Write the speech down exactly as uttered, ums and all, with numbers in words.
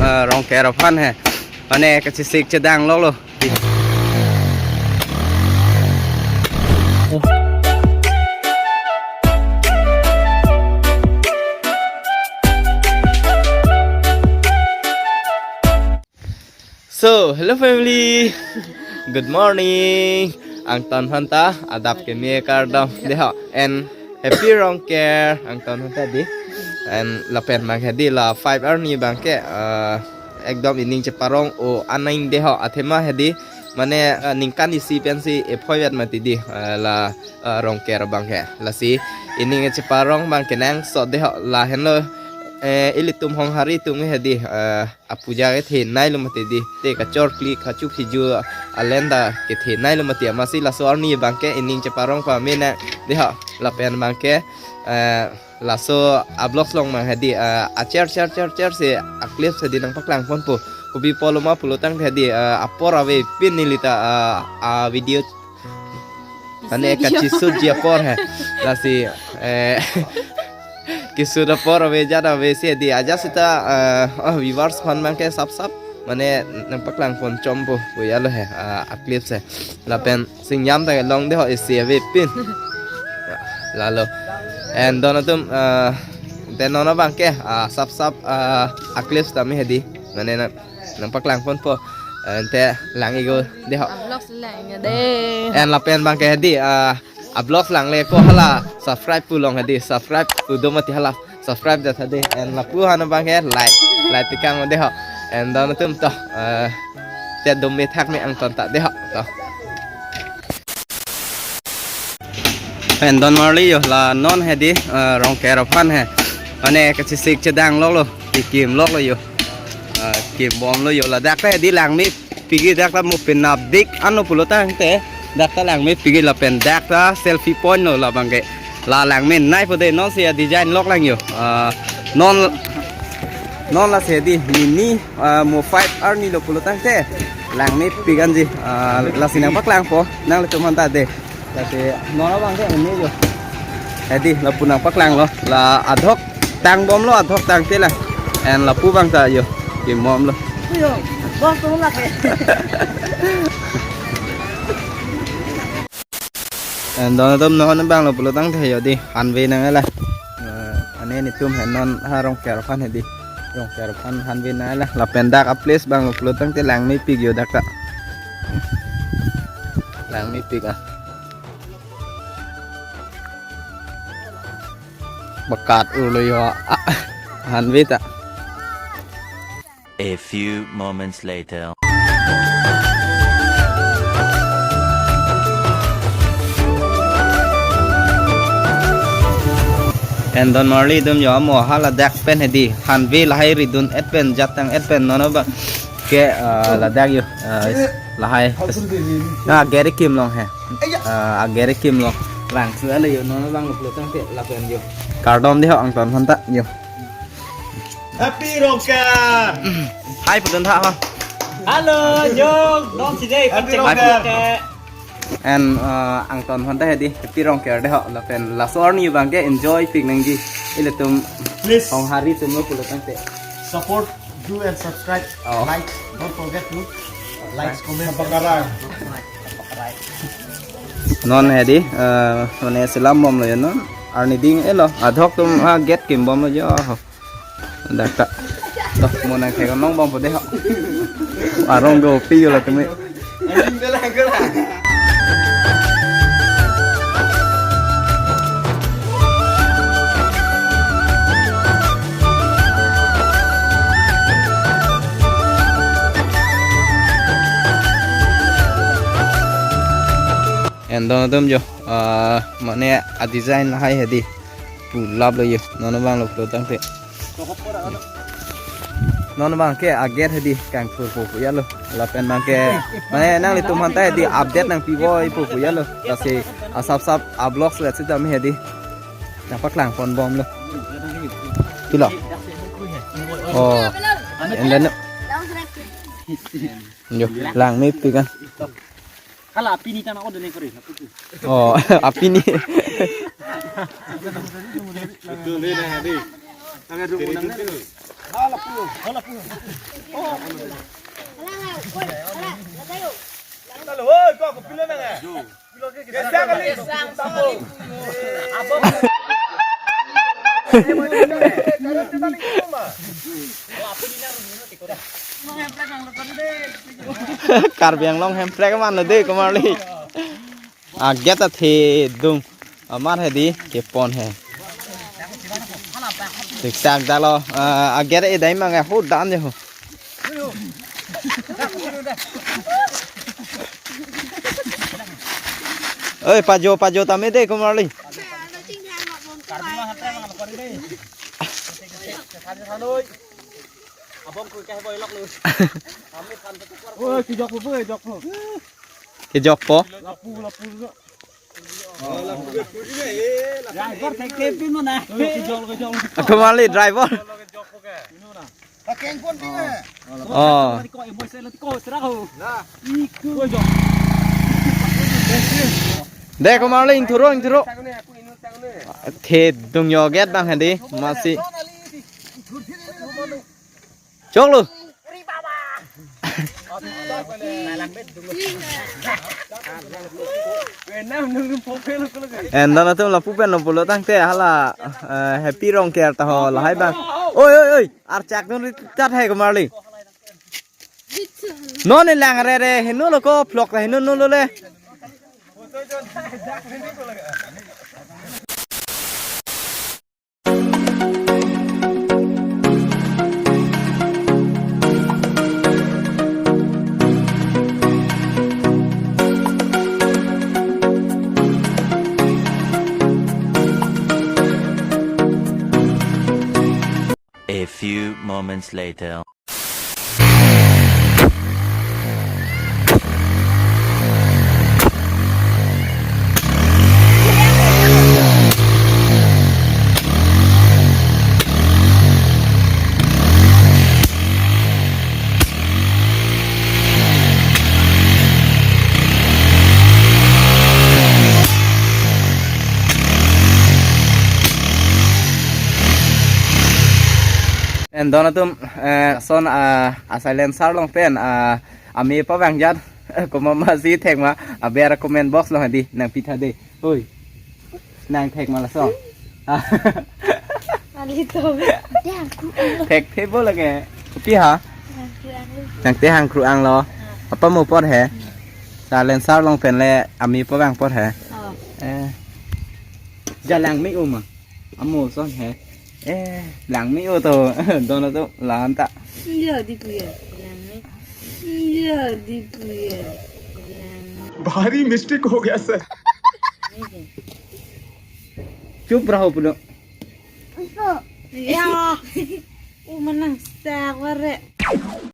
Ah, Rongker aphan he. Mane kachesik chedang lok lo. So, hello family. Good morning. Angton aphanta adap keme kardom dei ho. And happy Rongker angton aphanta dei. And lapen abang hedi la five arni abangke, uh, ekdom ining cheparong o aning dei ho, athema hedi. Mane, uh, ningkan isi pensi ephoi vet mati dei, uh, la, uh, Rongker abangke. Lasi ining cheparong abangke nangsot dei ho, lahenlo, eh, ilitum Honghari atum hedi, uh, apuja kethenei lo mati dei. Te kachor kli kachu phiju alenda kethenei lo mati, amatsi laso arni abangke ining cheparong pame nang dei ho. Lapen abangke, eh, laso a-vlogs along abang hedi, eh, acher cher cher cher si a-clips hedi nangpaklang ponpo. Kopi apotlo ma pulo tangte hedi, eh, apor avepin neli ta, eh, a-video mane video kacheshoot ji apor he. Lasi, eh, keshoot apor ave jat ave si hedi aja seta, eh, oh, viewers aphan abangke sap sap mane nangpaklang pon chompo pu ya lo he, eh, a-clips he. Lapen singjam ta long dei ho isi avepin. Lalo. And don atum, eh, te non abangke, ah, sap sap, ah, a-clips tame hedi. Mane nang, nangpaklang ponpo. Eh, te lang-ik dei ho. A-vlogs lang-ik dei. And lapen abangke hedi, ah, a-vlogs langle ko hala subscribe pu long hedi. Subscribe pu do mati hala subscribe det hedi. And lapu aphan abangke like, like tekang dei ho. And don atum to, eh, te dome thakme angton ta dei ho. To. And don marli yo, la non hedi, eh, Rongker aphan he. Mane kachesik chedang lok lo, kekim lok lo yo. Eh, kim bom lo yo, ladak ta hedi langmepik-ik, dak ta mo penap dik ano pulo tangte, dak ta langmepik-ik lapen dak ta selfie point lo labangke. La langmenei po dei, non si a-design lok lang yo. Eh, non, non lasi hedi, mini, eh, mo five arni lo pulo tangte langmepik anji, eh, lasi nangpaklangpo nanglitum aphanta dei. Lasi non abangke ini yo. Hedi lapu nangpaklang lo. La adhok tang bom lo, adhok tangte la. And lapu abang ta yo kim bom lo. Yo, bos tu lake. And don atum non abang lo pulo tangte yo dei, hanve nang la. Eh, ane netum he non ha Rongker aphan hedi. Rongker aphan hanve nang la. Lapen dak a-place abang lo pulo tangte langmepik yo dak ta. Langmepik ah. Bakat ulo yo, ah, hanve ta. A few moments later. And don marli atum yo, amo ha ladak pen hedi, hanve lahai ridun-et pen, jat tang-et pen, non abangke, ah, ladak yo, ah, lahai. Na gari kim long he. Ah, gari kim long. Lang sudah le yo, non abang lo pulo tangte lapen yo. Kardom dei ho angton aphanta yo. Happy Rongker. Hai putun tha ha. Halo, jong, dong si dei, Happy paceng Rongker. Paceng. And, uh, angton aphanta hedi, happy Rongker dei ho, lapen laso arni abangke enjoypik nangji ilitum Please. Honghari atum lo pulo tangte. Support, do and subscribe. Oh. Like, don't forget to like, comment, and subscribe. Non hedi, uh, mane selam bom lo yo non. Arni ding-et lo, adhok atum ha gate kim bom lo yo. Dak ta. To, mo nangkhe-ong bom po dei ho. Arong do pi yo la tumi. And don atum yo, ah, mane a-design lahai hedi. Pulap lo yo, non abang lo pulo tangte. Non abangke a-gate hedi kangthur po pu ya lo. Lapen abangke, mane nanglitum aphanta hedi update nangpi voi po pu ya lo. Lasi asap sap a-vlogs le sitame hedi. Nangpaklang pon bom lo. Pilo. Oh. And then, yo, langmepik ah. Hala apini tana order ni kore. Oh, apini. Betul dei, nah, dei. Kami dulu undang dulu. Halo, hoi, kok kepilih mana? Biasa kali. Abang. Karbi Anglong hemprek man lo de, Komarli. Aget athedung. Amar hedi kepon he. Tiksak dalo. Ah, aget edai mang ho dan je ho. Oi, pajo, pajo tame de, Komarli. Oi, kijok po, kijok po. Kijok po. Lapu, lapu. Driver thek thek pin mo na. Oi, kijok, kijok. Komarli driver. Kengkon pin eh. Oh. Ko emosi lo ko sera ko. Iku. Oi, jok. De, Komarli ingthuro, ingthuro. Thedung yo aget bang hedi masi. Choklo. Endon atum lapu pen lo pulo tangte hala, eh, Happy Rongker ta ho lahai bang. Oi, oi, oi. Archak dun ri tat hai, Komarli. Non ne lang re re heno lo ko phlok ta heno no lo le. A few moments later. Endon atum, eh, son, ah, a silencer along pen, ah, ame pavang jat, komat masi thek ma, aber comment box along hedi, nangpi tha de. Oi. Nang thek ma laso. Alito. Thek thek bo lage. Kopi ha? Nang te hang kru ang lo. Apa mo apor he? Silencer along pen le ame pavang apor he. Oh. Eh. Jalang me uma. Amo son he. Eh, lang me o to. Dono to lan ta. Iya di puya. Lang me. Iya di puya. Lang me. भारी मिस्टेक हो गया sir. Chup raho pulo. Ya. U manang sak ware.